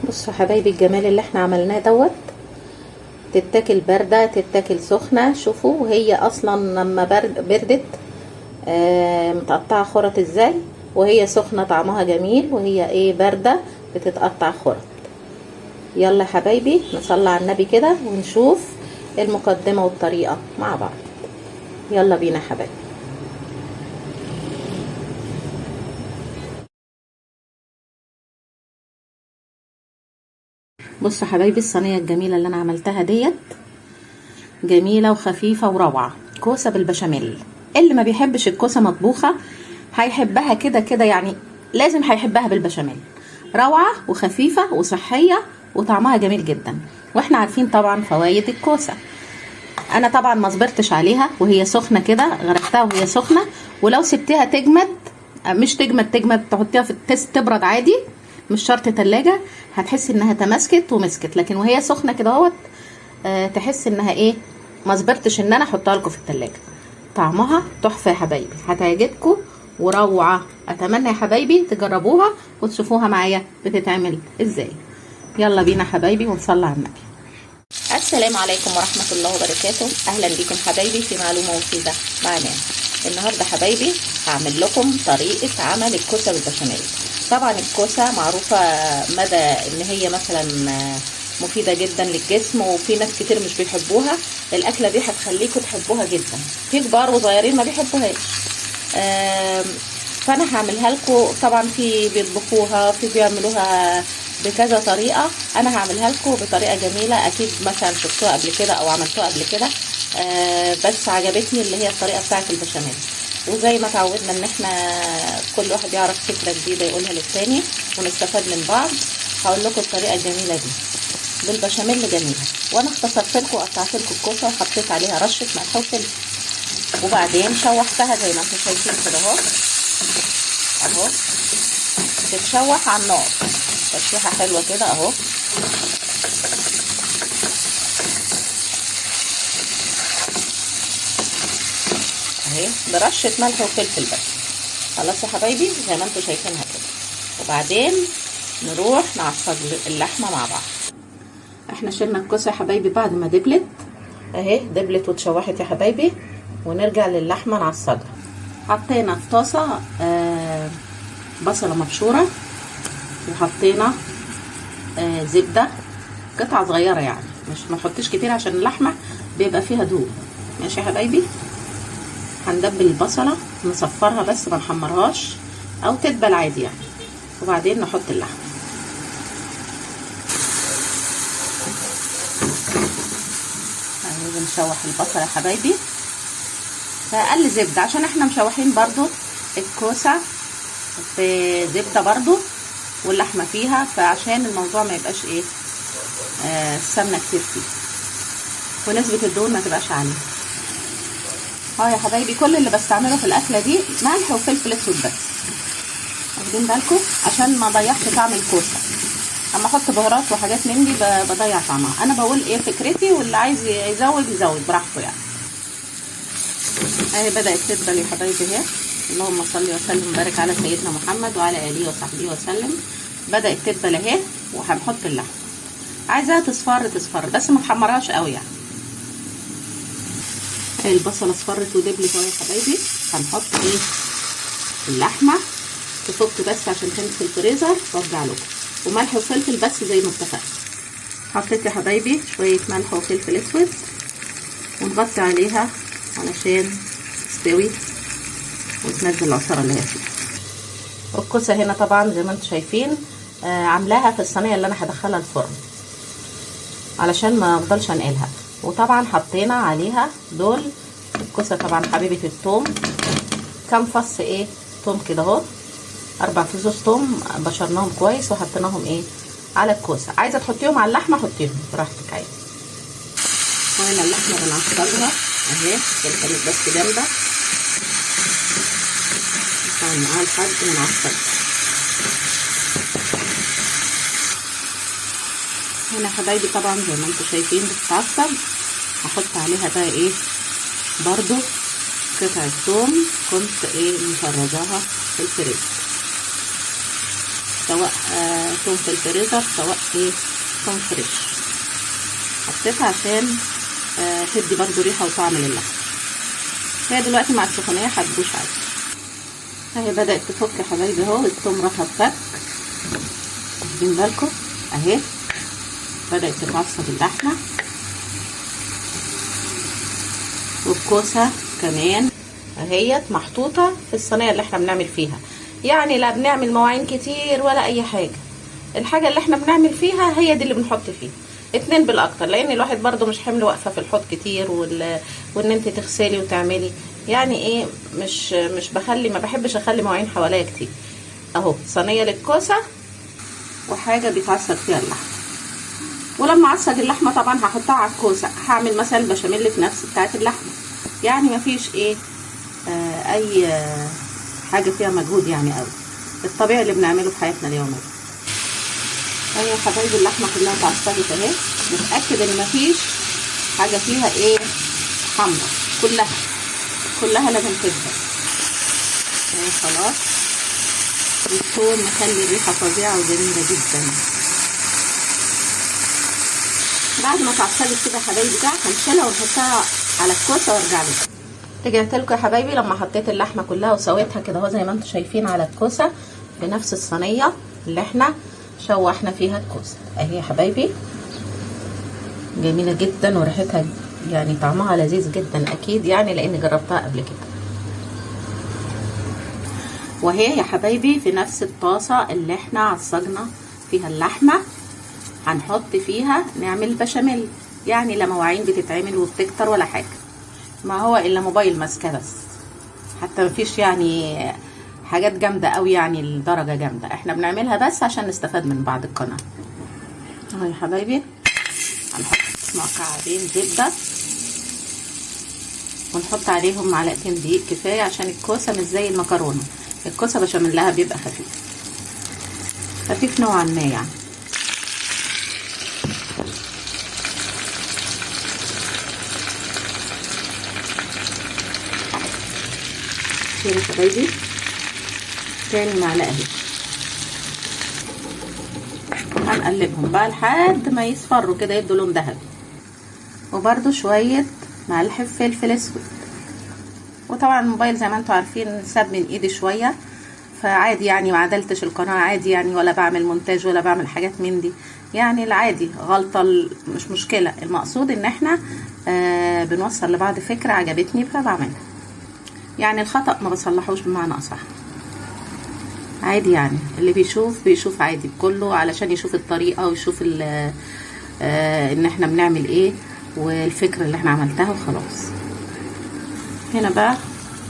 بصوا حبايبي الجمال اللي احنا عملناه دوت، تتاكل باردة تتاكل سخنة. شوفوا وهي اصلا لما بردت متقطعه خرط ازاي، وهي سخنة طعمها جميل، وهي ايه باردة بتتقطع خرط. يلا حبايبي نصلي على النبي كده ونشوف المقدمة والطريقة مع بعض. يلا بينا حبايبي. بصوا حبايبي الصينية الجميلة اللي انا عملتها ديت، جميلة وخفيفة وروعه، كوسة بالبشاميل. اللي ما بيحبش الكوسه مطبوخه هيحبها كده كده، يعني لازم هيحبها بالبشاميل. روعه وخفيفة وصحية وطعمها جميل جدا، واحنا عارفين طبعا فوائد الكوسه. انا طبعا ما صبرتش عليها وهي سخنة كده، غرفتها وهي سخنة، ولو سبتها تجمد، مش تجمد تجمد، تحطيها في التست تبرد عادي، مش شرط تلاجة، هتحس انها تماسكت ومسكت. لكن وهي سخنة كده اهوت تحس انها ايه، ما صبرتش ان انا احطها لكم في التلاجة. طعمها تحفة يا حبايبي، هتعجبكم وروعه. اتمنى يا حبايبي تجربوها وتشوفوها معايا بتتعمل ازاي. يلا بينا حبايبي ونصلي على النبي. السلام عليكم ورحمة الله وبركاته. اهلا بكم حبايبي في معلومة مفيدة معانا. النهارده حبايبي هعمل لكم طريقه عمل الكوسه بالبشاميل. طبعا الكوسه معروفة مدى ان هي مثلا مفيدة جدا للجسم، وفي ناس كتير مش بيحبوها. الاكلة دي هتخليكم تحبوها جدا، في كبار وصغيرين ما بيحبوهاش. فانا هعملها لكم. طبعا في بيطبخوها، في بيعملوها بكذا طريقه، انا هعملها لكم بطريقة جميلة، اكيد مثلا شفتوها قبل كده او عملتوها قبل كده، بس عجبتني اللي هي الطريقة بتاعه البشاميل. وزي ما تعودنا ان احنا كل واحد يعرف فكرة جديدة يقولها للتاني ونستفاد من بعض، هقول لكم الطريقة الجميلة دي بالبشاميل جميلة. وانا اختصرت لكم وقطعت لكم الكوسه وحطيت عليها رشه ملح وفلفل، وبعدين شوحتها زي ما انتم شايفين كده اهو اهو، تتشوح على النار تشويحه حلوة كده اهو. اهي برشه ملح وفلفل بس. خلاص يا حبايبي زي ما انتم شايفينها كده. وبعدين نروح نعصج اللحمة مع بعض. احنا شلنا الكوسه يا حبايبي بعد ما دبلت اهي، دبلت واتشوحت يا حبايبي، ونرجع للحمه نعصجها. حطينا في طاسه بصله مبشوره، وحطينا زبدة قطعه صغيرة، يعني مش ما نحطش كتير عشان اللحمة بيبقى فيها دهون. ماشي يا حبايبي. هندبل البصله نصفرها بس ما نحمرهاش، او تدبل عادي يعني، وبعدين نحط اللحمة. اهي بنشوح البصله يا حبايبي فاقل زبدة عشان احنا مشوحين برضو الكوسه في زبدة برضو واللحمة فيها، فعشان الموضوع ما يبقاش ايه السمنة كتير فيه، ونسبه الدهون ما تبقاش عالية. يا حبايبي كل اللي بستعمله في الاكلة دي ملح وفلفل اسود بس، واخدين بالكم، عشان ما اضيعش طعم الكوسه. اما احط بهارات وحاجات من دي بضيع طعمها. انا بقول ايه فكرتي، واللي عايز يزود يزود براحته يعني. اهي بدات تدبل يا حبايبي اهي. اللهم صل وسلم وبارك على سيدنا محمد وعلى اله وصحبه وسلم. بدات تدبل اهي، وهنحط اللحمة. عايزاها تصفر تصفر بس ما تحمرهاش قوي يعني. اهي البصله اصفرت ودبلت اهو يا حبايبي. هنحط ايه اللحمة تفك بس عشان كانت في الفريزر، وارجع لكم. وملح وفلفل بس زي ما اتفقنا. حطيت يا حبايبي شوية ملح وفلفل اسود، ونغطي عليها علشان تستوي وتنزل العصاره اللي هي فيها. الكوسه هنا طبعا زي ما انتم شايفين عاملاها في الصينية اللي انا هدخلها الفرن علشان ما افضلش انقلها. وطبعا حطينا عليها دول الكوسه طبعا حبيبه الثوم، كام فص ايه توم كده اهو، 4 فصوص توم بشرناهم كويس وحطيناهم ايه على الكوسه. عايزه تحطيهم على اللحمة حطيهم براحتك عادي. وهنا اللحمة بنعصجها اهي، كانت بس جامدة، نقعد معاها لحد ما نعصجها. هنا حبايبي طبعا زي ما انتم شايفين بتتعصج. هحط عليها بقى ايه برضو قطعه توم كنت ايه مفرزاها في الفريزر. سواء توم في الفريزر سواء ايه توم fresh. حطيتها عشان تدي برضو ريحه وطعم للحمه. هي دلوقتي مع السخونيه هتبوش عادي. اهي بدات تفك يا حبايبي اهو، التوم راح فك، واخدين بالكم اهي بدات تتعصب اللحمة. والكوسه كمان اهيت محطوطة في الصينية اللي احنا بنعمل فيها، يعني لا بنعمل مواعين كتير ولا اي حاجة، الحاجة اللي احنا بنعمل فيها هي دي اللي بنحط فيها، 2 بالاكتر، لان الواحد برضو مش حمل واقفة في الحوض كتير وان انت تغسلي وتعملي، يعني ايه مش بخلي، ما بحبش اخلي مواعين حواليا كتير. اهو صينية للكوسه وحاجه بيتعصج فيها اللحمة، ولما اعصج اللحمة طبعا هحطها على الكوسه، هعمل مثلا بشاميل في نفس بتاعه اللحمة، يعني مفيش ايه اي حاجة فيها مجهود يعني قوي، الطبيعي اللي بنعمله في حياتنا اليومية. اهي يا حبايبي اللحمة كلها اتعصجت اهي، نتاكد ان مفيش حاجة فيها ايه حمرا، كلها لازم تدبل اهي خلاص. والثوم مخلي الريحة فظيعة وجميلة جدا. بعد ما اتعصجت كده يا حبايبي بتاعك هنشيلها ونحطها على الكوسه وارجع لكم. رجعت لكم يا حبايبي لما حطيت اللحمة كلها وسويتها كده اهو زي ما انتم شايفين على الكوسه في نفس الصينية اللي احنا شوحنا فيها الكوسه اهي يا حبايبي، جميلة جدا وريحتها يعني طعمها لذيذ جدا اكيد، يعني لان جربتها قبل كده. وهي يا حبايبي في نفس الطاسه اللي احنا عصجنا فيها اللحمة هنحط فيها نعمل بشاميل، يعني لا مواعين بتتعمل وبتكتر ولا حاجة، ما هو الا موبايل ماسكه بس، حتى مفيش يعني حاجات جامدة قوي يعني لدرجة جامدة، احنا بنعملها بس عشان نستفاد من بعض القناة. اهو يا حبايبي هنحط مكعبين زبدة ونحط عليهم معلقتين دقيق كفاية عشان الكوسه مش زي المكرونه، الكوسه بشاميلها بيبقى خفيف خفيف نوعا ما يعني. يا حبايبي تاني معلقه اهي، هنقلبهم بقى لحد ما يصفروا كده يدوا لون ذهبي، وبرده شوية ملح فلفل اسود. وطبعا الموبايل زي ما انتم عارفين ساب من ايدي شوية، فعادي يعني ما عدلتش القناة عادي يعني، ولا بعمل مونتاج ولا بعمل حاجات من دي يعني، العادي غلطه مش مشكلة، المقصود ان احنا بنوصل لبعض فكرة عجبتني فبعملها، يعني الخطأ ما بصلحوش بمعنى اصح، عادي يعني اللي بيشوف بيشوف عادي بكله علشان يشوف الطريقة ويشوف ان احنا بنعمل ايه والفكرة اللي احنا عملتها وخلاص. هنا بقى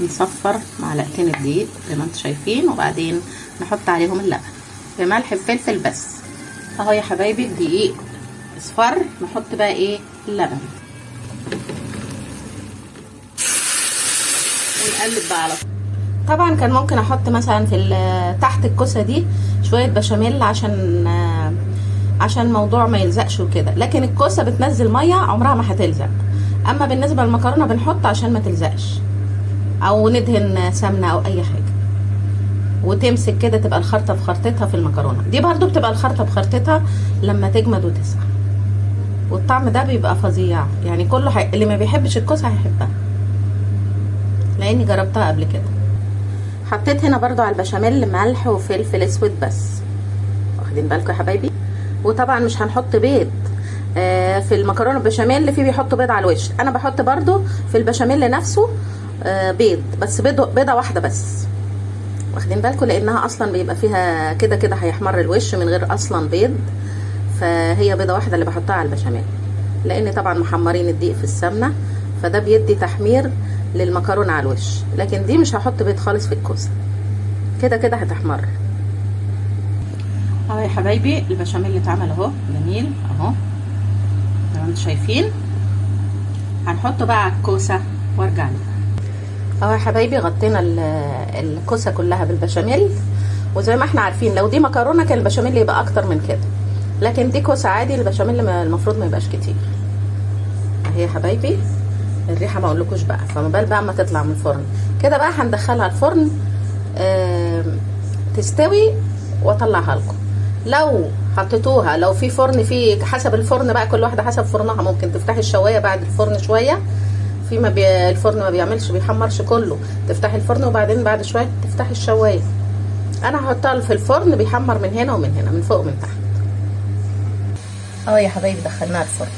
نصفر معلقتين الدقيق زي ما انتم شايفين، وبعدين نحط عليهم اللبن بملح بفلفل بس. اهو يا حبايبي الدقيق اصفر، نحط بقى ايه اللبن ونقلب بقى على طول. طبعا كان ممكن احط مثلا في تحت الكوسه دي شوية بشاميل عشان الموضوع ما يلزقش وكده، لكن الكوسه بتنزل مية عمرها ما هتلزق. اما بالنسبة للمكرونه بنحط عشان ما تلزقش، او ندهن سمنه او اي حاجة وتمسك كده، تبقى الخرطة بخرطتها في المكرونه دي، برضو بتبقى الخرطة بخرطتها لما تجمد وتسقع، والطعم ده بيبقى فظيع يعني. كله اللي ما بيحبش الكوسه هيحبها لاني جربتها قبل كده. حطيت هنا برضو على البشاميل ملح وفلفل اسود بس، واخدين بالكم يا حبايبي. وطبعا مش هنحط بيض في المكرونه البشاميل، اللي فيه بيحطوا بيض على الوش، انا بحط برضو في البشاميل نفسه بيض، بس بيضة واحدة بس، واخدين بالكم، لانها اصلا بيبقى فيها كده كده هيحمر الوش من غير اصلا بيض، فهي بيضة واحدة اللي بحطها على البشاميل، لان طبعا محمرين الدقيق في السمنة، فده بيدي تحمير للمكرونه على الوش. لكن دي مش هحط بيض خالص في الكوسه، كده كده هتحمر. اهو يا حبايبي البشاميل اللي اتعمل اهو جميل اهو زي ما انتم شايفين. هنحطه بقى على الكوسه وارجع لكم. اهو يا حبايبي غطينا الكوسه كلها بالبشاميل، وزي ما احنا عارفين لو دي مكرونه كان البشاميل يبقى اكتر من كده، لكن دي كوسة عادي البشاميل المفروض ما يبقاش كتير. اهي يا حبايبي الريحة ما اقولكوش بقى، فما بال بقى ما تطلع من الفرن كده بقى. هندخلها الفرن تستوي واطلعها لكم. لو حطيتوها، لو في فرن، في حسب الفرن بقى، كل واحدة حسب فرنها، ممكن تفتحي الشوايه بعد الفرن شوية، في ما الفرن ما بيعملش، بيحمرش كله، تفتحي الفرن وبعدين بعد شوية تفتحي الشوايه. انا هحطها في الفرن بيحمر من هنا ومن هنا، من فوق ومن تحت. يا حبايبي دخلناها الفرن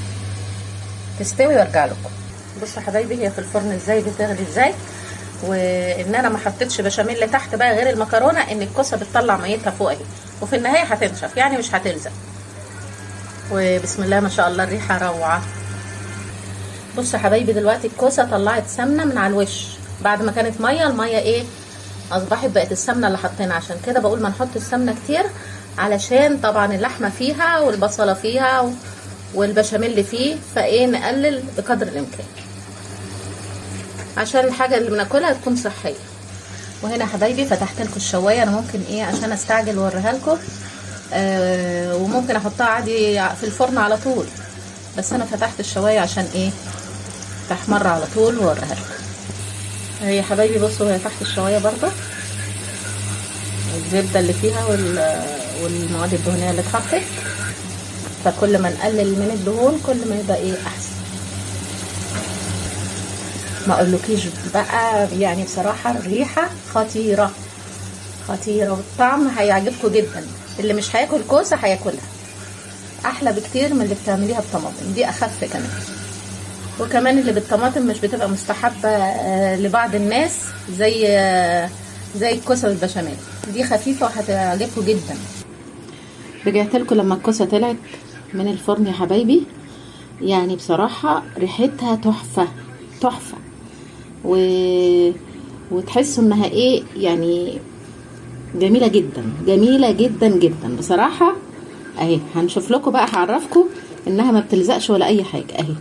تستوي وارجع لكم. بصوا يا حبايبي هي في الفرن ازاي بتغلي ازاي، وان انا ما حطيتش بشاميل تحت بقى غير المكرونه، ان الكوسه بتطلع ميتها فوق اهي، وفي النهاية هتنشف يعني مش هتلزق. وبسم الله ما شاء الله الريحة روعه. بصوا يا حبايبي دلوقتي الكوسه طلعت سمنه من على الوش، بعد ما كانت مية، المية ايه اصبحت بقت السمنة اللي حطينا. عشان كده بقول ما نحط السمنة كتير، علشان طبعا اللحمة فيها والبصله فيها والبشاميل فيه، فايه نقلل بقدر الامكان عشان الحاجة اللي بناكلها تكون صحية. وهنا يا حبايبي فتحت لكم الشوايه، انا ممكن ايه عشان استعجل واوريها لكم، وممكن احطها عادي في الفرن على طول، بس انا فتحت الشوايه عشان ايه تحمر على طول واوريها لكم. هي يا حبايبي بصوا هي تحت الشوايه برضه، الزبدة اللي فيها والمواد الدهنية اللي اتحطت، فكل ما نقلل من الدهون كل ما يبقى ايه احسن. ما اقولكيش بقى يعني بصراحة الريحة خطيرة خطيرة، والطعم هيعجبكم جدا. اللي مش هياكل كوسة هياكلها، احلى بكتير من اللي بتعمليها بطماطم، دي اخف كمان. وكمان اللي بالطماطم مش بتبقى مستحبة لبعض الناس زي الكوسه بالبشاميل، دي خفيفة وهتعجبكم جدا. رجعت لكم لما الكوسه طلعت من الفرن يا حبايبي، يعني بصراحة ريحتها تحفة تحفة، وتحسوا انها ايه يعني جميلة جدا، جميلة جدا جدا بصراحة. اهي هنشوف لكم بقى، هعرفكم انها ما بتلزقش ولا اي حاجة. اهي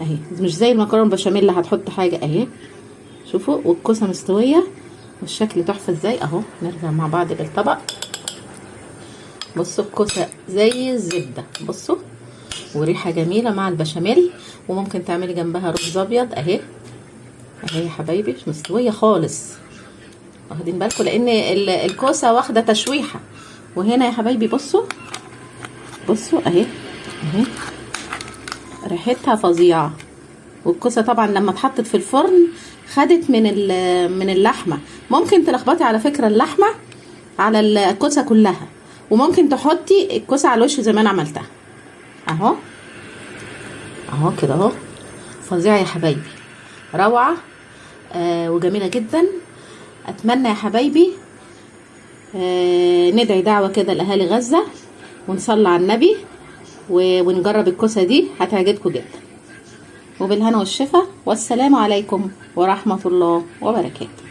اهي مش زي المكرونه بشاميل اللي هتحط حاجة. اهي شوفوا، والكوسه مستوية والشكل تحفة ازاي. اهو نرجع مع بعض للطبق. بصوا الكوسه زي الزبدة، بصوا، وريحه جميلة مع البشاميل، وممكن تعملي جنبها رز ابيض. اهي اهي يا حبايبي مش مستوية خالص، واخدين بالكم، لان الكوسه واخده تشويحه. وهنا يا حبايبي بصوا بصوا اهي اهي ريحتها فظيعة. والكوسه طبعا لما اتحطت في الفرن خدت من اللحمة. ممكن تلخبطي على فكرة اللحمة على الكوسه كلها، وممكن تحطي الكوسه على الوش زي ما انا عملتها. اهو اهو كده اهو، فظيعة يا حبايبي، روعه وجميلة جدا. اتمنى يا حبايبي ندعي دعوه كده لاهالي غزة، ونصلي على النبي، ونجرب الكوسه دي، هتعجبكم جدا. وبالهنا والشفا، والسلام عليكم ورحمة الله وبركاته.